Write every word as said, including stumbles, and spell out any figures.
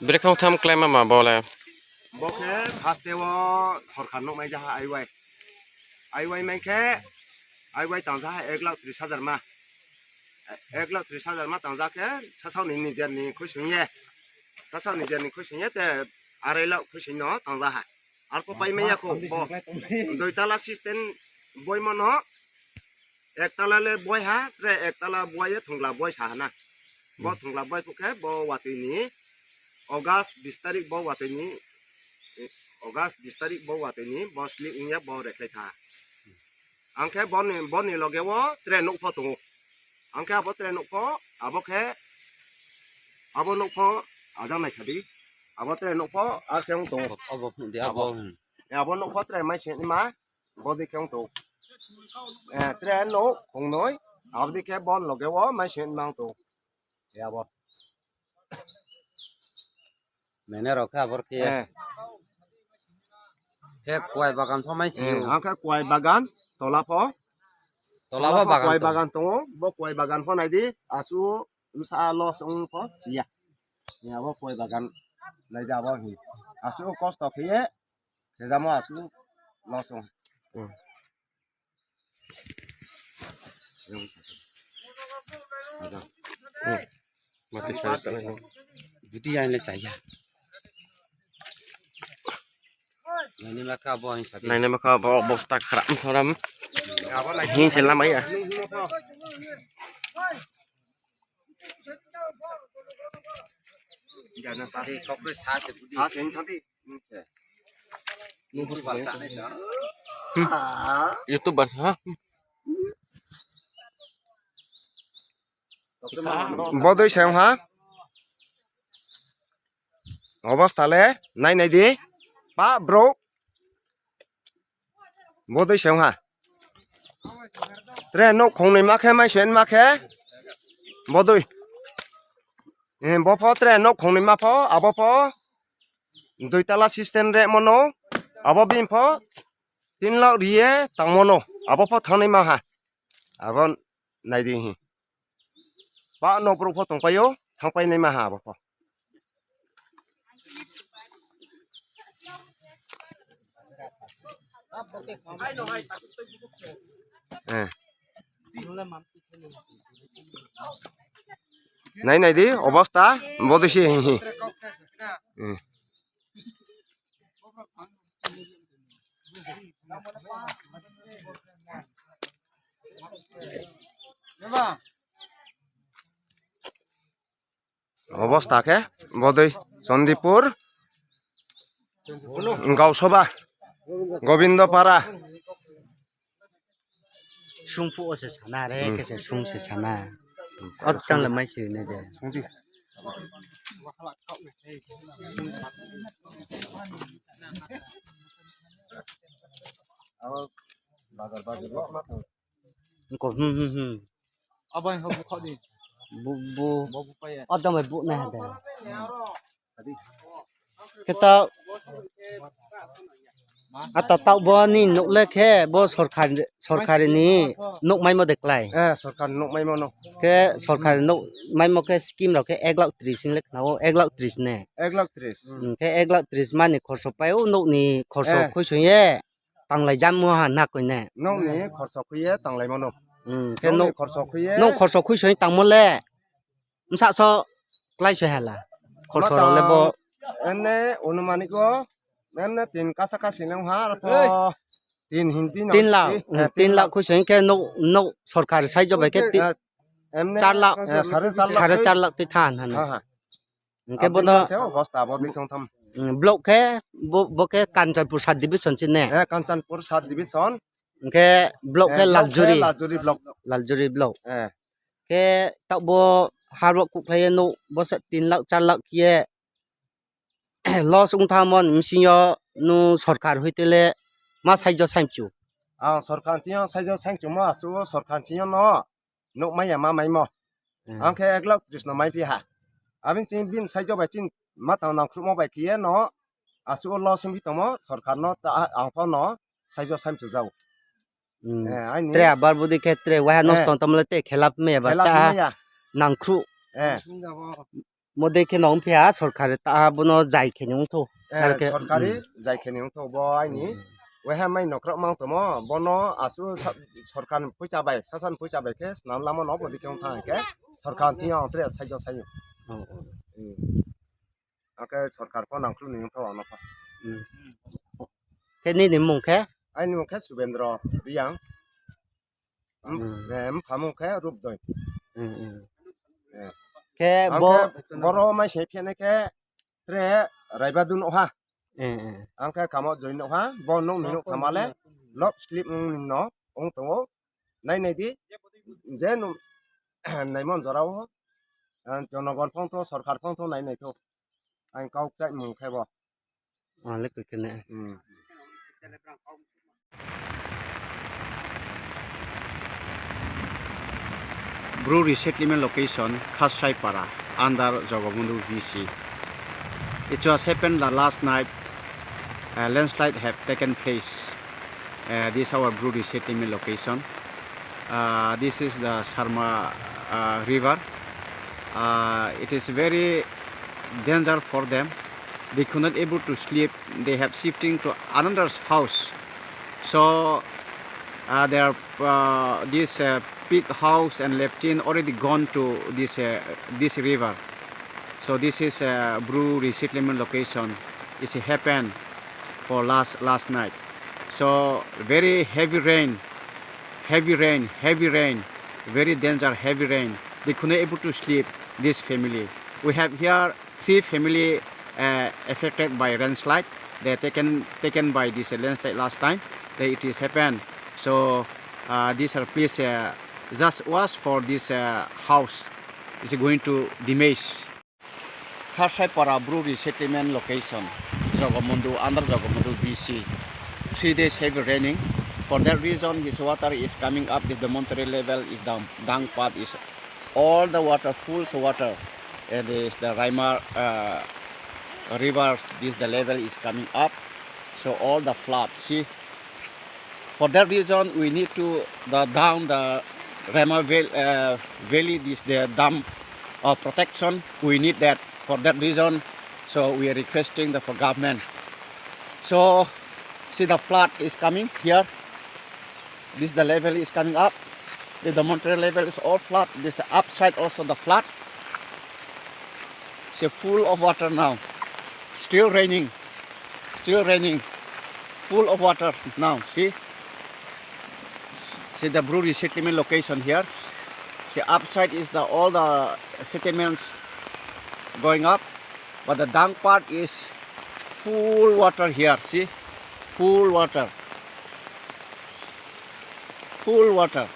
Brekhe ong tham kláima ma bo le? Bo khe first wo sorkar nouh mai ja ha I Y. I Y mai khe, I Y tang ja ha ek lakh tris hajar ma. Ek lakh tris hajar ma tang ja khe, sasao ni nijer ni khuisoing ye. Sasao nijer ni khuisoing ye, te arai lakh khuisoing no tang ja ha. Arphuh pai mai ya kho bo. Dui tala system boimo no. Ek tala le boi ha, tre ek tala boi ye thongla boi sa ha na. Bo thongla boi phuh khe bo watoi ni August bis tarik bo watoi ni, August bis tarik bo watoi ni bo slip ong ya bo rekhlai tha. Ang khe bo ni, bo ni loge wo tre nouh pho tong ou. Ang khe abo tre nouh pho, abo khe, abo nouh pho, ajang nai sa di. Abo tre nouh pho, ar khe ong tong ou. Abo phnuh di, abo. Abo. Abo nouh pho tre mai se ma, bo dei khe ong tong ou. Tre nouh khongnoi, abo dei khe bo ni loge wo mai se ma ong tong ou. Abo. Mene rao khe abor khe. Khe kuai bagan pho mai si ou. Ang khe kuai bagan, tola pho. Tola pho kuai bagan tong ou, bo kuai bagan pho nai di, asuh bsa loss ong pho si ya. Abo kuai bagan nai di abo hi. Asuh kosto khe ye, khe jamo asuh loss ong. Budi yang le chaya. Nainai ma kha bo, bosta khram thoram. Hing se lamai ya. YouTuber ha. Bodei se ong ha. Obosta le nainai di. Pa brouh. Bodei se ong ha. Tre nouh khongnoi ma khe, mai soin ma khe. Bodei. Bo pho tre nouh khongnoi ma pho, abo pho. Dui tala system remo no. Abo bini pho. Tin lakh ri ye tangmo no. Abo pho thanngnaima ha. Abo nai di hi. Pa no brouh pho tongpai ou, thanngpai naima ha abo pho. Nainai di, obosta, bodei se hi hi. Obosta khe, bodei, Chandipur, Gausoba, Gobindopara. Sung phuh wo se sana re, khe se sung se sana. Ot chang le mai se nai de. Ko, hmm, hmm, hmm. Abo hai ho bukhaoh di. Bu, bu. Bo bukhaoh ya. Abo bai bu nai ha de. Khe taoh, ata taoh bo ni nouh le khe bo sorkar, sorkar ni nouh maimo de klái. Eh, sorkar ni nouh maimo no. Khe sorkar ni nouh maimo khe scheme rao khe ek lakh tris hing le khna ou, ek lakh tris ne. Ek lakh tris. Hmm, khe ek lakh tris mani khorso pai ou, nouh ni khorso khuisoing ye. Tanglai jamo ha na koi ne. Nouh ni khorso khui ye tanglaimo no. Hmm, khe nouh ni khorso khui ye. Nouh khorso khuisoing tangmo le. Bsa so klái soi hala. Khorso rao le bo. Emne onumanik o, emne tin kasa kasi le ong ha, arpho tin hindi no. Tin lakh, hmm, tin lakh khuisoing khe nouh, nouh sorkar saijo bai khe ti-, char lakh, sare char lakh tui than ha na. Hing khe bo no, block khe, bo, bo khe Kanchanpur sub division se ne? Eh, Kanchanpur sub division. Hing khe block khe Laljuri. Laljuri block. Laljuri block. Khe taoh bo hard work kuhkhlai ye nouh, bo se tin lakh, char lakh khe ye loss ong thanngmo ni bsing yo nung sorkar hoite le ma saijo saimchu? Ang sorkar thing yo saijo saimchumo asuh sorkar thing yo no. Nouh mai ya ma maimo. Ang khe ek lakh tris no maiphi ha. Abini chini bini saijo bai chini matang nangkhruhmo bai khe ye no, asuh loss ongphi tongmo, sorkar no ta-, ang pho no saijo saimchu jao. Tre abar bodei khe tre waiha nosto tongmo le te khela phi mai ya ba ta nangkhruh. Mo dei khe no ongphi ha, sorkari ta ha bono jai khe ni ongthou. Eh, sorkari jai khe ni ongthou bo aini. Weha mai no kraoh mang tongmo, bono asu sa-, sorkar ni poicha bai, sasa ni poicha bai khe snam lamo no bo dei khe ongthang khe, sorkar thing yo ang tre saijo sai. Akhe sorkar pho nangkhruh ni ongthou ano pho. Khe nini mmung khe? Aini mmung khe Subendro Reang. Mpha mmung khe Rupdoi. Khe boro mai se phinai khe tre Raibadu nouh ha. Ang khe kamo joi nouh ha, bo nouh ni nouh thama le lop slip ong ni no ong tong ou. Nai nai di, je nung naimon jora wo, jonogon phong tho, sorkar phong tho, nai nai tho. Ang kau kchaih mung khe bo. Bru resettlement location, Khasraipara, under Jogobondhu V C. It was happened the last night, uh, landslide have taken place. Uh, this our Bru resettlement location. Uh, this is the Sarma, uh, river. Uh, it is very danger for them. They could not able to sleep. They have shifting to another's house. So, uh, their, uh, this, uh, pig house and latrine already gone to this, uh, this river. So this is, uh, Bru resettlement location. It's happened for last, last night. So very heavy rain, heavy rain, heavy rain, very danger, heavy rain. They could not able to sleep, this family. We have here three family, uh, affected by landslide. They taken, taken by this, uh, landslide last time. They, it is happened. So, uh, these are please, uh, just watch for this, uh, house is going to demise. Kharsaipara Bru resettlement location, Jogobondhu, under Jogobondhu V C. Three days heavy raining. For that reason, his water is coming up. The Dhamontari level is down. Dangpad is all the water, full of water. And this the Raimar, uh, rivers, this the level is coming up. So all the flood, see, for that reason, we need to the down the Raimar Val-, uh, Valley, this the dam, uh, protection. We need that for that reason. So we are requesting the for government. So see the flood is coming here. This the level is coming up. The Dhamontari level is all flood. This upside also the flood. See, full of water now. Still raining. Still raining. Full of water now. See? See the Bru resettlement location here. See, upside is the all the settlements going up, but the down part is full water here. See, full water, full water.